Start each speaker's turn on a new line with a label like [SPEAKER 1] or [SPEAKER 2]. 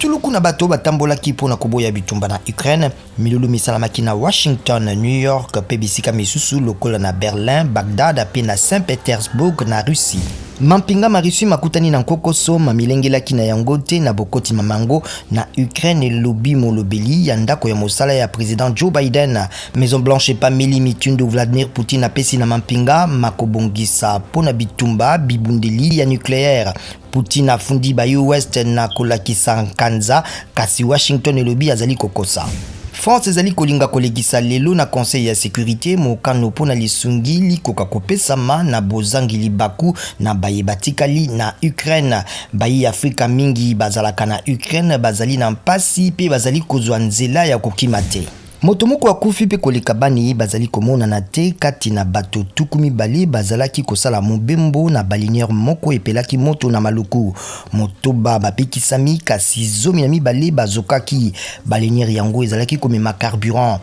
[SPEAKER 1] Etuluku na bato batambolaki mpo na koboya bitumba na Ukraine. Milulu misalamaki na Washington, New York mpe bisika misusu lokola na Berlin, Bagdad mpe na Saint-Petersburg na Russie. Mampinga ma Russie makutani na nkokoso mamilengelaki na yango te na bokoti ma mango na Ukraine, elobi molobeli ya ndako ya mosala ya president Joe Biden. Maison Blanche epameli mitindo Vladimir Poutine apesi na mampinga makobongisa mpo na bitumba bibundeli ya nucleaire. Poutine afundi bayi Ouest na kolakisa nkanza, kasi Washington elobi azali kokosa. France ezali kolinga kolekisa lelo na Conseil ya securite mokano mpo na lisungi likoka kopesama na bozangi libaku na baye batikali na Ukraine. Bayi Afrika mingi bazalaka na Ukraine bazali na mpasi mpe bazali kozwa nzela ya kokima te. Moto moko akufi mpe koleka banei bazali komonana te kati na bato 20 bazalaki kosala mobembo na baliniere moko epelaki moto na Maluku. Motoba bapekisami kasi 12 bazokaki. Baliniere yango ezalaki komema carburant.